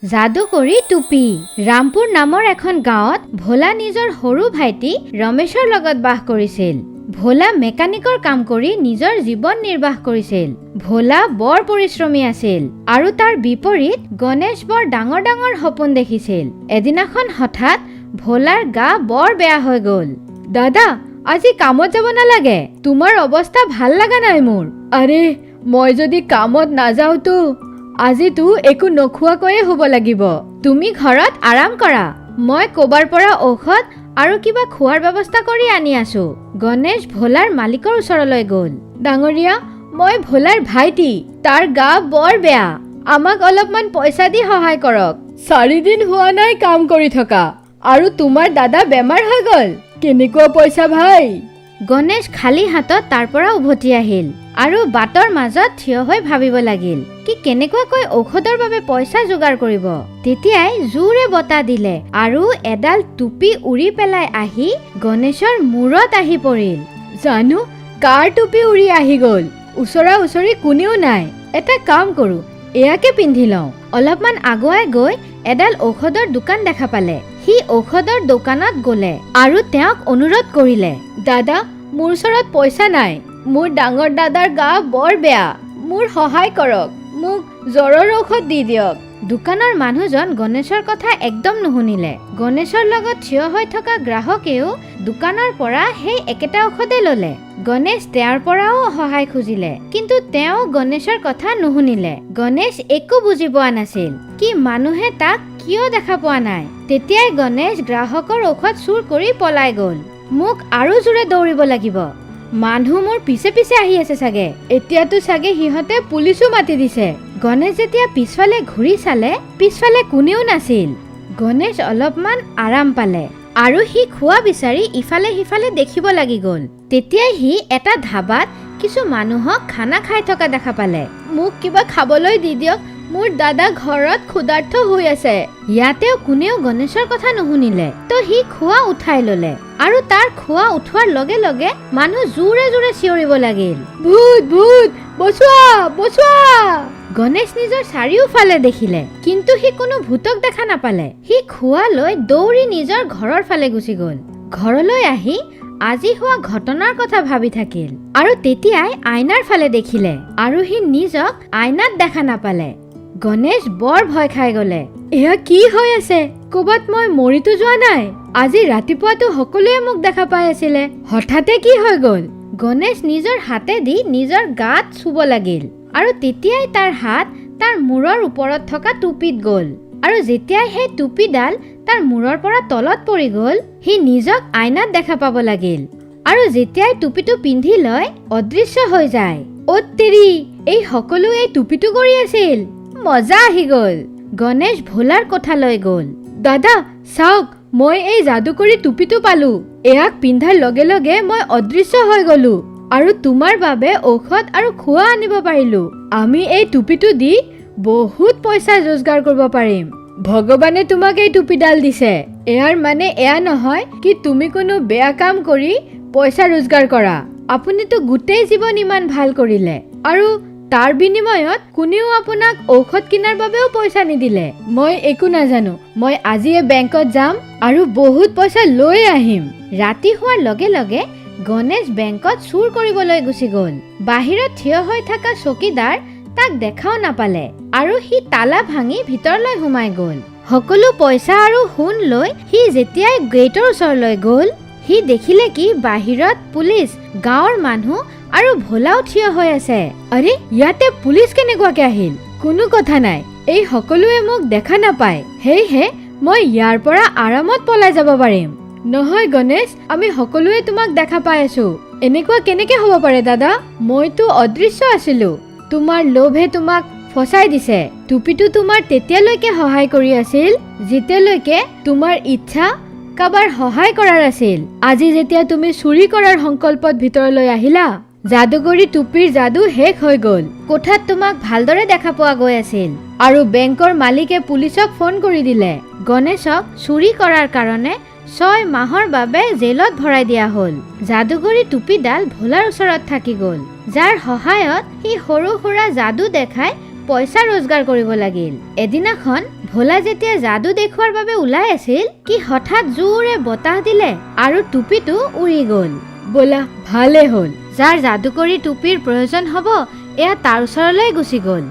যাদুকৰী টুপি। ৰামপুৰ নামৰ এখন গাঁৱত ভোলা নিজৰ সৰু ভাইটি ৰমেশৰ লগত বাস কৰিছিল। ভোলা মেকানিকৰ কাম কৰি নিজৰ জীৱন নিৰ্বাহ কৰিছিল। ভোলা বৰ পৰিশ্ৰমী আছিল আৰু তাৰ বিপৰীত গণেশ বৰ ডাঙৰ ডাঙৰ সপোন দেখিছিল। এদিনাখন হঠাৎ ভোলাৰ গা বৰ বেয়া হৈ গ'ল। দাদা, আজি কামত যাব নালাগে। তোমাৰ অৱস্থা ভাল লগা নাই মোৰ। আৰে, মই যদি কামত নাযাওঁতো আজিতো একো নোখোৱাকৈয়ে শুব লাগিব। তুমি ঘৰত আৰাম কৰা, মই ক'বাৰ পৰা ঔষধ আৰু কিবা খোৱাৰ ব্যৱস্থা কৰি আনি আছো। গণেশ ভোলাৰ মালিকৰ ওচৰলৈ গ'ল। ডাঙৰীয়া, মই ভোলাৰ ভাইটি। তাৰ গা বৰ বেয়া। আমাক অলপমান পইচা দি সহায় কৰক। 4 দিন হোৱা নাই কাম কৰি থকা আৰু তোমাৰ দাদা বেমাৰ হৈ গ'ল। কেনেকুৱা পইচা ভাই? গণেশ খালী হাতত তাৰ পৰা উভতি আহিল আৰু বাটৰ মাজত থিয় হৈ ভাবিব লাগিল কি কেনেকুৱাকৈ ঔষধৰ বাবে পইচা যোগাৰ কৰিব। তেতিয়াই জোৰে বতাহ দিলে আৰু এডাল টুপি উৰি পেলাই আহি গণেশৰ মূৰত আহি পৰিল। জানো কাৰ টুপি উৰি আহি গ'ল। ওচৰা ওচৰি কোনেও নাই। এটা কাম কৰো, এয়াকে পিন্ধি লওঁ। অলপমান আগুৱাই গৈ এডাল ঔষধৰ দোকান দেখা পালে। সি ঔষধৰ দোকানত গ'লে আৰু তেওঁক অনুৰোধ কৰিলে, দাদা, মোৰ ওচৰত পইচা নাই। মোৰ ডাঙৰ দাদাৰ গা বৰ বেয়া। মোৰ সহায় কৰক। মোক জ্বৰৰ ঔষধ দি দিয়ক। দোকানৰ মানুহজন গণেশৰ কথা একদম নুশুনিলে। গণেশৰ লগত থিয় হৈ থকা গ্ৰাহকেও দোকানৰ পৰা সেই একেটা ঔষধে ল'লে। গণেশ তেওঁৰ পৰাও সহায় খুজিলে, কিন্তু তেওঁ গণেশৰ কথা নুশুনিলে। গণেশ একো বুজি পোৱা নাছিল কি মানুহে তাক কিয় দেখা পোৱা নাই। তেতিয়াই গণেশ গ্ৰাহকৰ ঔষধ চুৰ কৰি পলাই গ'ল। মোক আৰু জোৰে দৌৰিব লাগিব। মানুহ মোৰ পিছে পিছে আহি আছে চাগে। এতিয়াতো চাগে সিহঁতে পুলিচো মাতি দিছে। গণেশ যেতিয়া পিছফালে ঘূৰি চালে, পিছফালে কোনেও নাছিল। গণেশ অলপমান আৰাম পালে আৰু সি খোৱা বিচাৰি ইফালে সিফালে দেখিব লাগি গ'ল। তেতিয়াই সি এটা ধাবাত কিছু মানুহক খানা খাই থকা দেখা পালে। মোক কিবা খাবলৈ দি দিয়ক। মোৰ দাদা ঘৰত ক্ষুধাৰ্ত হৈ আছে। ইয়াতেও কোনেও গণেশৰ কথা নুশুনিলে। তো সি খোৱা উঠাই ললে আৰু তাৰ খোৱা উঠোৱাৰ লগে লগে মানুহ জোৰে জোৰে চিঞৰিব লাগিল, ভূত, ভূত, বচোৱা, বচোৱা! গণেশ নিজৰ চাৰিওফালে দেখিলে, কিন্তু সি কোনো ভূতক দেখা নাপালে। সি খোৱা লৈ দৌৰি নিজৰ ঘৰৰ ফালে গুচি গ'ল। ঘৰলৈ আহি আজি হোৱা ঘটনাৰ কথা ভাবি থাকিল আৰু তেতিয়াই আইনাৰ ফালে দেখিলে আৰু সি নিজক আইনাত দেখা নাপালে। গণেশ বৰ ভয় খাই গ'লে। এয়া কি হৈ আছে? ক'ৰবাত মই মৰিতো যোৱা নাই? আজি ৰাতিপুৱাতো সকলোৱে মোক দেখা পাই আছিলে। হঠাতে কি হৈ গ'ল? গণেশ নিজৰ হাতেদি নিজৰ গাত চুব লাগিল আৰু তেতিয়াই তাৰ হাত তাৰ মূৰৰ ওপৰত থকা টুপিত গ'ল আৰু যেতিয়াই সেই টুপিডাল তাৰ মূৰৰ পৰা তলত পৰি গ'ল, সি নিজক আইনাত দেখা পাব লাগিল আৰু যেতিয়াই টুপিটো পিন্ধি লয়, অদৃশ্য হৈ যায়। অ'ত তেৰি, এই সকলো এই টুপিটো কৰি আছিল। মজা আহি গ'ল। গণেশ ভোলাৰ কোঠালৈ গ'ল। দাদা, চাওক, মই এই যাদুকৰী টুপিটো পালো। ইয়াক পিন্ধাৰ লগে লগে মই অদৃশ্য হৈ গ'লো আৰু তোমাৰ বাবে ঔষধ আৰু খোৱা আনিব পাৰিলো। আমি এই টুপিটো দি বহুত পইচা ৰোজগাৰ কৰিব পাৰিম। ভগৱানে তোমাক এই টুপিডাল দিছে। ইয়াৰ মানে এয়া নহয় কি তুমি কোনো বেয়া কাম কৰি পইচা ৰোজগাৰ কৰা। আপুনিতো গোটেই জীৱন ইমান ভাল কৰিলে আৰু তাৰ বিনিময়ত কোনেও আপোনাক ঔষধ কিনাৰ বাবেও পইচা নিদিলে। মই একো নাজানো। মই আজিয়ে বেংকত যাম আৰু বহুত পইচা লৈ আহিম। ৰাতি হোৱাৰ লগে লগে গণেশ বেংকত চুৰ কৰিবলৈ গুচি গ'ল। বাহিৰত থিয় হৈ থকা চকীদাৰ তাক দেখাও নাপালে আৰু সি তালা ভাঙি ভিতৰলৈ সোমাই গ'ল। সকলো পইচা আৰু সোণ লৈ সি যেতিয়াই গেইটৰ ওচৰলৈ গ'ল, সি দেখিলে কি বাহিৰত পুলিচ, গাঁৱৰ মানুহ আৰু ভোলাও থিয় হৈ আছে। আৰে, ইয়াতে পুলিচ কেনেকুৱাকে আহিল? কোনো কথা নাই, এই সকলোৱে মোক দেখা নাপায়। সেয়েহে মই ইয়াৰ পৰা আৰামত পলাই যাব পাৰিম। নহয় গণেশ, আমি সকলোৱে তোমাক দেখা পাই আছো। এনেকুৱা কেনেকে হ'ব পাৰে দাদা? মইতো অদৃশ্য আছিলো। তোমাৰ লোভে তোমাক ফচাই দিছে। টুপিটো তোমাৰ তেতিয়ালৈকে সহায় কৰি আছিল, যেতিয়ালৈকে তোমাৰ ইচ্ছা কাৰোবাৰ সহায় কৰাৰ আছিল। আজি যেতিয়া তুমি চুৰি কৰাৰ সংকল্পত ভিতৰলৈ আহিলা, যাদুকৰী টুপিৰ যাদু শেষ হৈ গ'ল। কোঠাত তোমাক ভালদৰে দেখা পোৱা গৈ আছিল আৰু বেংকৰ মালিকে পুলিচক ফোন কৰি দিলে। গণেশক চুৰি কৰাৰ কাৰণে 6 মাহৰ বাবে জেলত ভৰাই দিয়া হ'ল। যাদুকৰী টুপিডাল ভোলাৰ ওচৰত থাকি গ'ল, যাৰ সহায়ত সি সৰু সুৰা যাদু দেখাই পইচা ৰোজগাৰ কৰিব লাগিল। এদিনাখন ভোলা যেতিয়া যাদু দেখুৱাৰ বাবে ওলাই আছিল কি হঠাৎ জোৰে বতাহ দিলে আৰু টুপিটো উৰি গ'ল। বোলা ভালে হ'ল, যাৰ যাদুকৰী টুপিৰ প্ৰয়োজন হ'ব এয়া তাৰ ওচৰলৈ গুচি গ'ল।